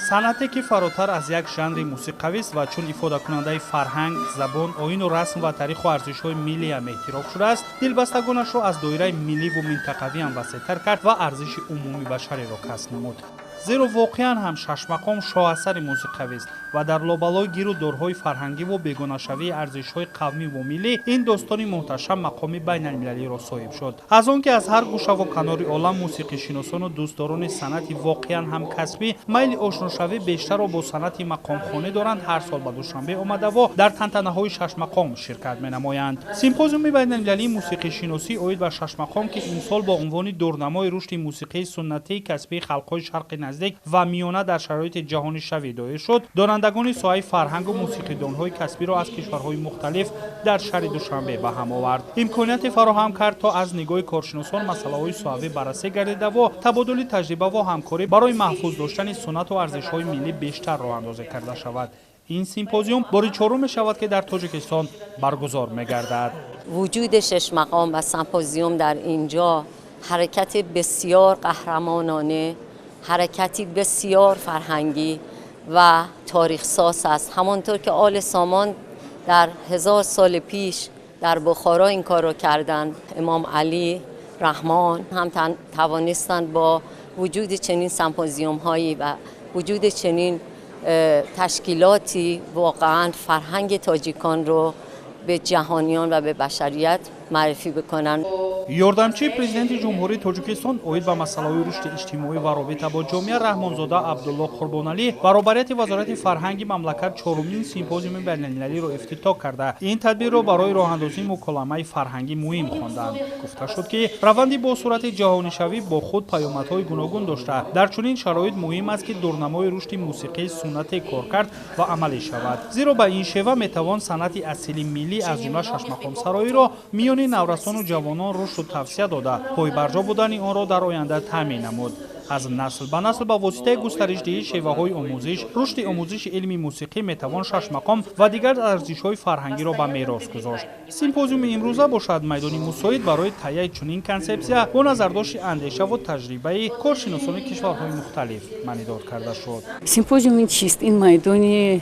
Санъате ки фаротар аз як жанри мусиқавист ва чун ифодакунандаи фарҳанг, забон, оину расм ва таъриху арзишҳои миллиам эътироф шудааст, дилбастагонашро аз доираи милливу минтақавиам васеътар кард ва арзиши умумии башариро касб намуд. Зеро воқеан ҳам шашмақом шоҳасари мусиқавист ва дар лобалои гиру дорҳои фарҳангиву бегонашавии арзишҳои қавмиву миллӣ ин достони муҳташам мақоми байналмилалиро соҳиб шуд. Аз он ки аз ҳар гӯшаву канори олам мусиқишиносону дӯстдорони санъати воқеан ҳам касбӣ майли ошношавӣ бештарро бо санъати мақомхонӣ доранд, ҳар сол ба Душанбе омадаву дар тантанаҳои шашмақом ширкат менамоянд. Симпозиуми байналмилалии мусиқишиносӣ оид ба шашмақом, ки имсол бо унвони дурнамои рушди мусиқии суннатии касбии халқҳои шарқи наздик ва миёна дар шароити ҷаҳонишавӣ доир шуд, донандагони соҳаи фарҳангу мусиқидонҳои касбиро аз кишварҳои мухталиф дар шаҳри Душанбе ба ҳам овард. Имконияте фароҳам кард, то аз нигоҳи коршиносон масъалаҳои соҳавӣ баррасӣ гардидаву табодули таҷрибаву ҳамкорӣ барои маҳфуз доштани суннату арзишҳои миллӣ бештар роҳандозӣ карда шавад. Ин симпозиум бори чорум мешавад, ки дар Тоҷикистон баргузор мегардад. Вуҷуди шашмақом ва симпозиум дар инҷо ҳаракати бисёр қаҳрамонона, ҳаракати бисёр фарҳангӣ ва таърихсоз аст. Ҳамонтавр ки Оли Сомон дар 1000 сол пеш дар Бухоро ин корро карданд, Имом Алӣ Раҳмон ҳам тавонистанд бо вуҷуди чунин симпозиумҳое ва вуҷуди чунин ташкилоти воқеан фарҳанги тоҷиконро ба ҷаҳониён ва ба башарият муаррифӣ бикунанд. Ёрдамчии президенти Ҷумҳурии Тоҷикистон оид ба масъалаҳои рушди иҷтимоӣ ва робита бо ҷомеа Раҳмонзода Абдулло Қурбоналӣ баробарияти Вазорати фарҳанги мамлакат чорумин симпозиуми байналмилалиро ифтитоҳ карда, ин тадбирро барои роҳандозии муколамаи фарҳангӣ муҳим хонданд. Гуфта шуд, ки раванди бо суръати ҷаҳонишавӣ бо худ паёмадҳои гуногун дошта, дар чунин шароит муҳим аст, ки дурнамои рушди мусиқии суннате коркард ва амалӣ шавад, зеро ба ин шева метавон санъати асили миллӣ, аз ҷумла шашмақомсароиро миёни наврасону ҷавонон рушду тавсия дода, пойбарҷо будани онро дар оянда таъмин намуд. Аз насл ба насл ба воситаи густаришдиҳии шеваҳои омӯзиш, рушди омӯзиши илми мусиқӣ метавон шашмақом ва дигар арзишҳои фарҳангиро ба мерос гузошт. Симпозиуми имрӯза бошад майдони мусоид барои таҳияи чунин консепсия бо назардошти андешаву таҷрибаи коршиносони кишварҳои мухталиф маънидор карда шуд. Симпозиум ин чист? Ин майдони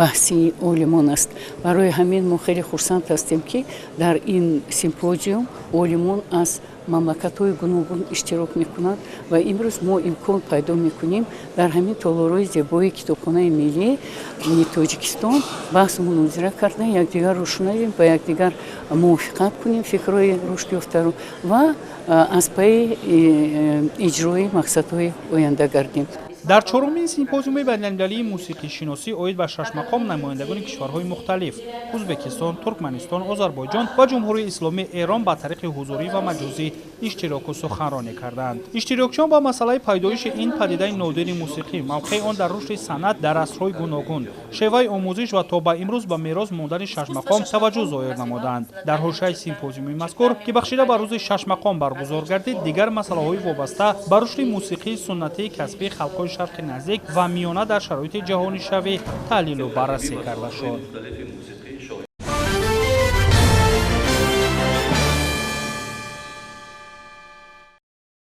баҳси олимон аст. Барои ҳамин мо хеле хурсанд ҳастем, ки дар ин симпозиум олимон аз мамлакатҳои гуногун иштирок мекунанд ва имрӯз мо имкон пайдо мекунем дар ҳамин толорҳои зебои Китобхонаи миллии Тоҷикистон баҳсу мунозира карда, якдигарро шунавем, ба якдигар мувофиқат кунем фикрҳои рушд ёфтаро ва аз пайи иҷрои мақсадҳои оянда гардем. Дар чорумин симпозиуми байналмилалии мусиқишиносӣ оид ба шашмақом намояндагони кишварҳои мухталиф Ӯзбекистон, Туркманистон, Озарбойҷон ва Ҷумҳурии Исломии Эрон ба тариқи ҳузурӣ ва маҷозӣ иштироку суханронӣ карданд. Иштирокчиён ба масъалаи пайдоиши ин падидаи нодири мусиқӣ, мавқеи он дар рушди санъат дар асрҳои гуногун, шеваи омӯзиш ва то ба имрӯз ба мерос мондани шашмақом таваҷҷӯҳ зоҳир намуданд. Дар ҳошияи симпозиуми мазкур, ки бахшида ба рӯзи шашмақом баргузор гардид, дигар масъалаҳои вобаста ба рушди мусиқии суннатии касбии халқҳои шарқи наздик ва миёна дар шароити ҷаҳонишавӣ таҳлилу баррасӣ карда шуд.